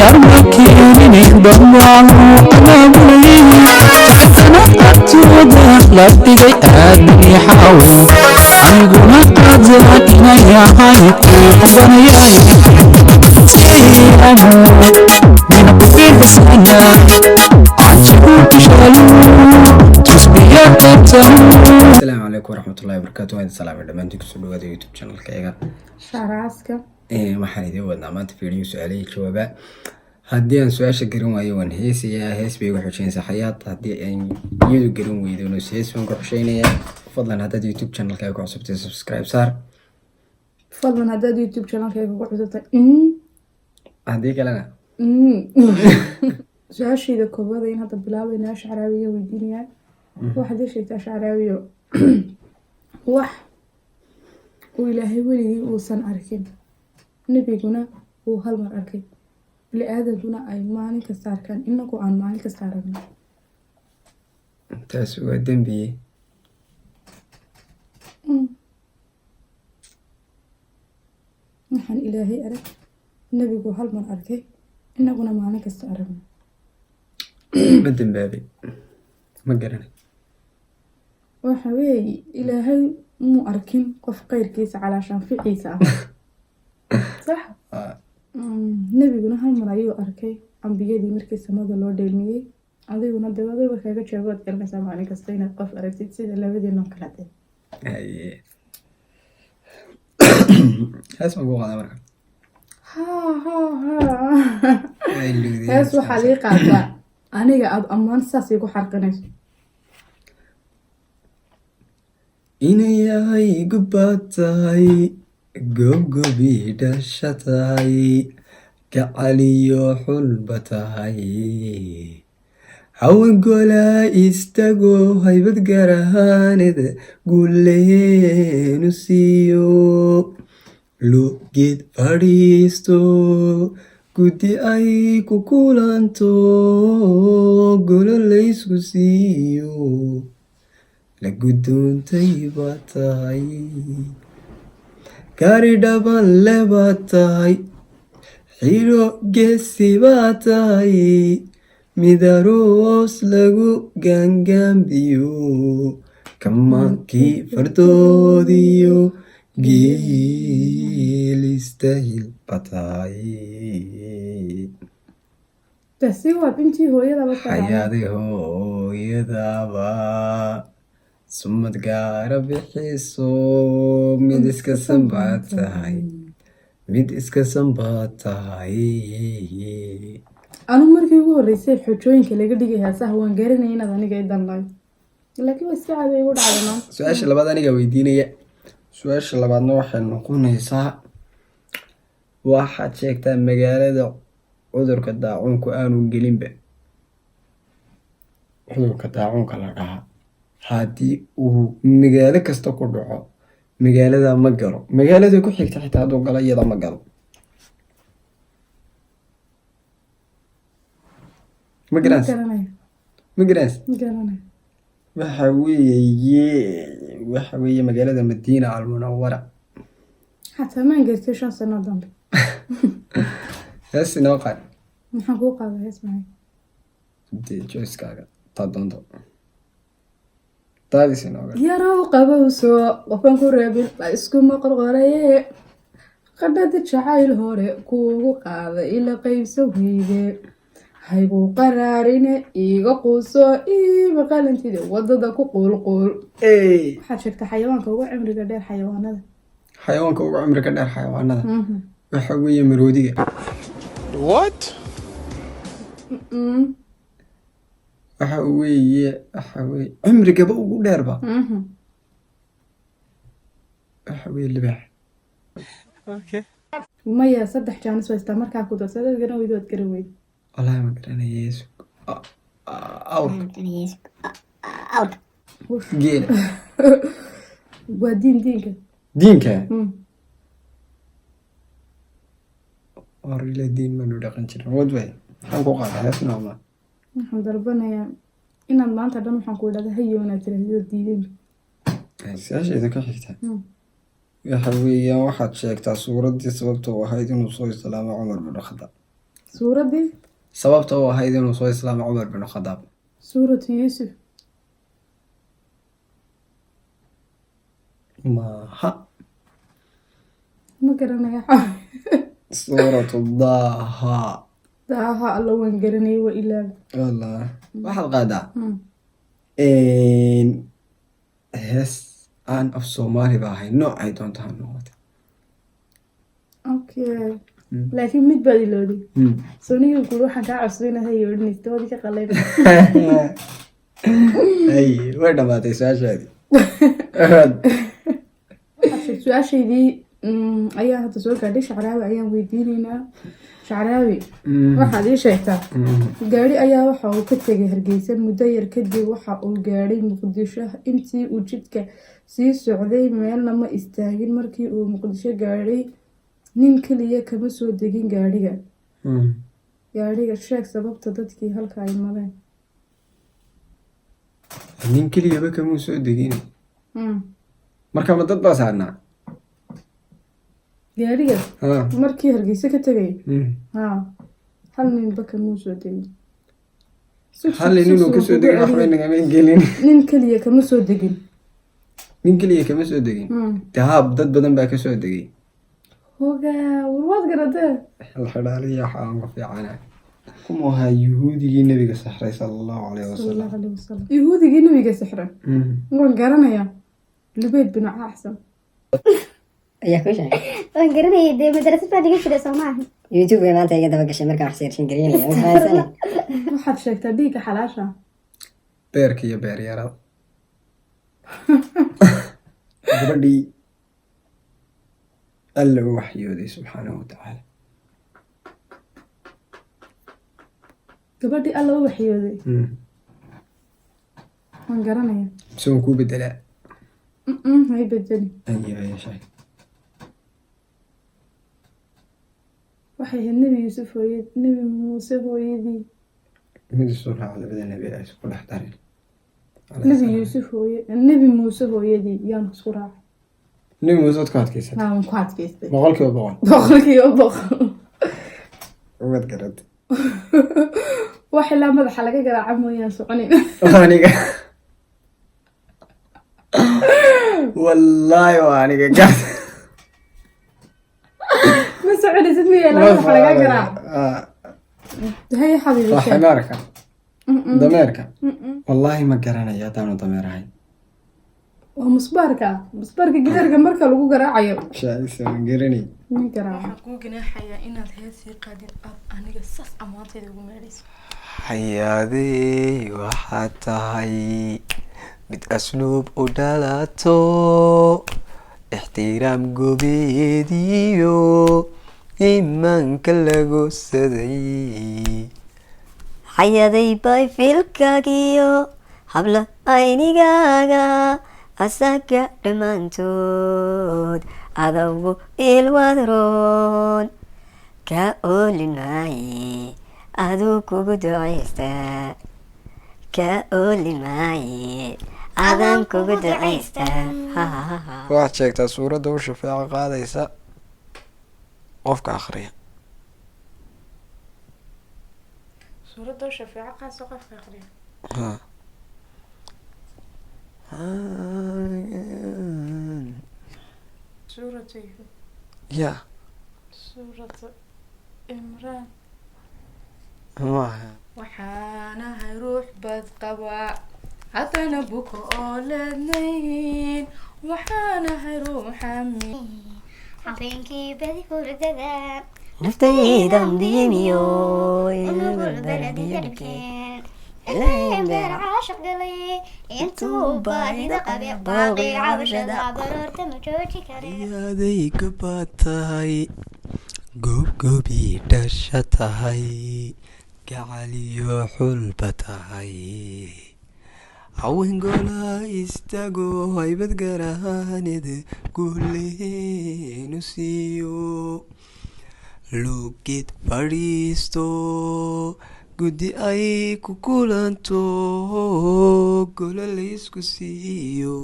Abaarma keenine dadbaanu abaabulayay, jacaylkana agtooda la dhigay Aadani Xaawo, aniguna qadaan inay ahay ku qubanayay. Te amo, mina cajibu tishalu tusbiya tabtamu. Asalaamu calaykum waraxmatullahi wabarakaatu. Waan idin salaamay dhammaantiin, kusoo dhawaada YouTube channelkayga. Shaaracaaska. Waxaan idiin wadnaa maanta fiiriyo su-aalihii jawaabaa. Haddii aan su-aasha garan waayo, waan heesayaa, hees bay igu xusheynaysaa Xayaat. Haddii aan iyadu garan weydona, hees baan ku xusheynayaa. Fadlan, haddaad YouTube channelkayga ku cusubtay, subscribe saar. Fadlan, haddaad YouTube channelkayga ku cusubtay. Haddii kalena Su-aashayda koowaad ayan hadda bilaabeynaa. Shacraawiya weydiinayaa. Waxaad ii sheegtaa, Shacraawiyo, wax uu Ilaahay weligii uusan arkin, nebiguna uu hal mar arkay, bini-aadankuna ay maalin kasta arkaan, inagu aan maalin kasta aragno. Taas waa dembiye. Waxaan Ilaahay arag, nebigu hal mar arkay, inaguna maalin kasta aragno. Ma dembaabay? Ma garanay. Waxa weeye, Ilaahay muu arkin qof qeyrkiisa calaashaan ficiisa ah, sax? Nebiguna hal mar ayuu arkay ambiyadii markii samada loo dheelmiyey. Adiguna dee adiga kaga jawaabaad garanaysaa, maalin kasta inaad qof aragtid sida labadiinoo kale dee. Haye, hees baan ku qaadaa marka. Ha ha ha. Waa ilowday. Hees waxaad ii qaadaa aniga aada ammaan saas igu xarqinayso. Inay yahay gubbaad tahay, gobgobii dhasha tahay, gacaliyo xulba tahay, hawangola istago, haybad garahaaneed guuleenu siiyo, lugeed fadhiisto, guddi ay ku kulanto, golo laysku siiyo, la gudoontay baa tahay, gaari dhaban le baa tahay, xiro geesi baa tahay, midaroos lagu gaangaambiyo, kamaankii fardoodiyo geelistahil baa tahay. Taasi waad intii hooyadaba ka raacday. Xayaaday hooyadaba sumad gaara bixiso, mid iska san baa tahay, mid iska san baa tahay. Anigu markii ugu horreysay xojooyinka laga dhigay heesaha, waan garanayay inaad aniga i danlayo, laakiin waa iska caadi igu dhacday maanta. Su-aasha labaad aniga weydiinaya. Su-aasha labaadna waxay noqonaysaa: waxaad sheegtaa magaalada cudurka daacuunku aanu gelinba. Cudurka daacuunka la dhahaa haddii uu magaalo kasta ku dhaco, magaalada ma galo, magaalada ku xigta xitaa hadduu galo, iyada ma galo. Ma Ma garanaysa? garanayo. Ma garanaysa? Ma garanayo. Waxa weeye magaalada Madiina Almunawara. Xataa maan gartay 5 sano dambe. Hees inoo qaad. Maxaan kuu qaadaa? Hees maxay? Dee joyskaaga taa doonto, daadis inooga. Yarow qabowso, qofan ku reebin la iskuma qorqoraye, qadhada jacayl hore kuugu qaada, ila qaybso weyde, haygu qaraarine, iiga quuso, iiba qalantide, wadada ku quulquul. Ey! Waxaad sheegtaa xayawaanka ugu cimriga dheer xayawaanada. Xayawaanka ugu cimriga dheer xayawaanada waxa weeye maroodiga. What? Waxa weeye cimrigaba ugu dheerba waxa weeye libaax. Maya, saddex jaanis haystaa markaa ku darsa. Dad garan weydo, waad garan weydo. Wallahi ma garanaya. Yeesu, awrka, geela. Waa diin, diinka. Diinka. War ila diin manu dhaqan jirin wadway. Maxaan ku qaadaa? Hees nooma. Waxaan dalbanayaa inaad maanta dhan waxaan ku idhahda hayo inaad tiraahdo diideen. Su-aasheeda ka xigta waxa weeyaan: waxaad sheegtaa suuraddii sababta u ahayd inuu soo islaamo Cumar bin Khadaab. Suuraddii? Sababta u ahayd inuu soo islaamo Cumar bin Khadaab. Suuratu Yuusuf. Maaha. Ma garanaya. Suuratu Daaha. Daaha, alla, waan garanayay, waa ilaaba. Wallah, waxaad qaadaa hees aan af Soomaali ba ahayn, noocay doonta ha noqote. Okay, laakiin mid baad ilowday. Sooniga kuli waxaan kaa codsaday inaad hay odhanaysa wadii ka qalay. Ay, way dhamaatay su-aashaadii. Su-aashaydii ayaa hadda soo gaadhay. Shacraawi ayaan weydiineynaa. Shacraawi, waxaad ii sheegtaa, gaari ayaa waxa uu ka tegay Hargeysa. Muddo yar kadib waxa uu gaadhay Muqdisho. Intii uu jidka sii socday meelna ma istaagin. Markii uu Muqdisho gaadhay, nin kaliya kama soo degin gaadhiga. Sheeg sababta dadkii halka ay mareen. Nin keliyaba kamuu soo degin? Marka ma dad baa saarnaa? Gaadhiga markii Hargeysa ka tegay, ha, hal ninba kamuu soo degin. Hal nin inuu kasoo degin waxbay nagama gelin. Nin keliya kama soo degin. Nin keliya kama soo degin? De haab, dad badan baa kasoo degay. Hogaa, war waad garatee. Xidhaaliya waxa aan ku fiicana kumuu ahaa yuhuudigii Nebiga saxray, sala Allahu caleyhi sala wasalam? Allahu caleyhi wasalam. Yahuudigii Nabiga sixray waan garanayaa, Lubeyd bin Acsan. Ayaa kuu sheegay? Waan garanayay dee, madrasad baa dhigan jiray, soo maaha? YouTube bay maanta iga daba gashay markaan wax searching gareynaya. Ma fahansani. Waxaad sheegtaa dhiigga xalaasha. Beerka iyo beeryarada. Gabadhii Alla u waxyooday subxaanahu watacaala. Gabadhii Alla u waxyooday waan garanayaa. Mise waan kuu bedelaa? Hay bedeli. Ayo, sheeg. Waxay ahayd Nebi Yuusuf hooyad, Nebi Muuse hooyadii. Mid isu raac, labada nebi ay isku dhex darin. Nebi Yuusuf hooye, Nebi Muuse hooyadii yaan isku raacay. Nebi Muuse waad ku adkaysatay? Waan ku adkaystay. 100%? 100%. Waad garatay. Wax ilaa madaxa laga garaaca mooyaan soconin. Aniga wallaahi waa aniga gaas. Ma soconaysid miya ilaa madaxa laga garaaco? Haye xabiibi, waa sheeg. Ximaarka, dameerka, wallaahi ma garanayo haddaanu dameer ahayn. Waa musbaarka, musbaarka gidaarka marka lagu garaacayo. Shaacisa ma garanay. Nin garaaca. Waxaan kuu ganaaxayaa inaad hees sii qaadid, aad aniga saas ammaantayda ugu meedhayso. Xayaadey, waxaad tahay mid asluub u dhalato, ixtiraam gobeediyo iimaanka lagu saday. Xayaday bay filkaagiyo habla aynigaaga asaga dhammaantood adowgu ilwadroon ka oolin maaye, aduu kugu ducaystaa, ka oolin maaye, adaan kugu ducaystaa. Waxaad sheegtaa suuradda u shafeeco qaadaysa qofka akhriya. Suuradda shafeeco qaasa qofka aqriya? Ha. Suuratu Ya. Suuratu Imraan. Maaha. Waxaanahay ruux bad qabaa, haddana buko oo leednayn. Waxaanahay ruuxa Habeenkii badi hurdada naftaydan biimiyo nugul baladiya dhibkeen ileen beer caashiq galay intuu baahida qabe baaqi cabashada baroorta ma jooji kare. Yaaday gabaad tahay, goobgoobii dhasha tahay, gacaliyo xulba tahay, haweengola istago, haybad garaaned guuleenu siiyo, lugid fadhiisto, guddi ay ku kulanto, golo laysku siiyo.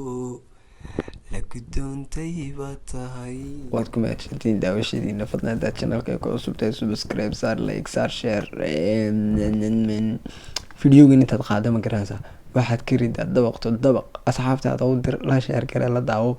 La gudoontay baad tahay. Waad ku mahadsantiin daawashadiina. Fadlan haddaad channelka ku cusub tahay, subscribe saar, like saar, share videogan. Intaad qaada, ma garanaysaa, waxaad ka ridaa dabaqto dabaq, asxaabtaada u dir, la share gare, la daawo.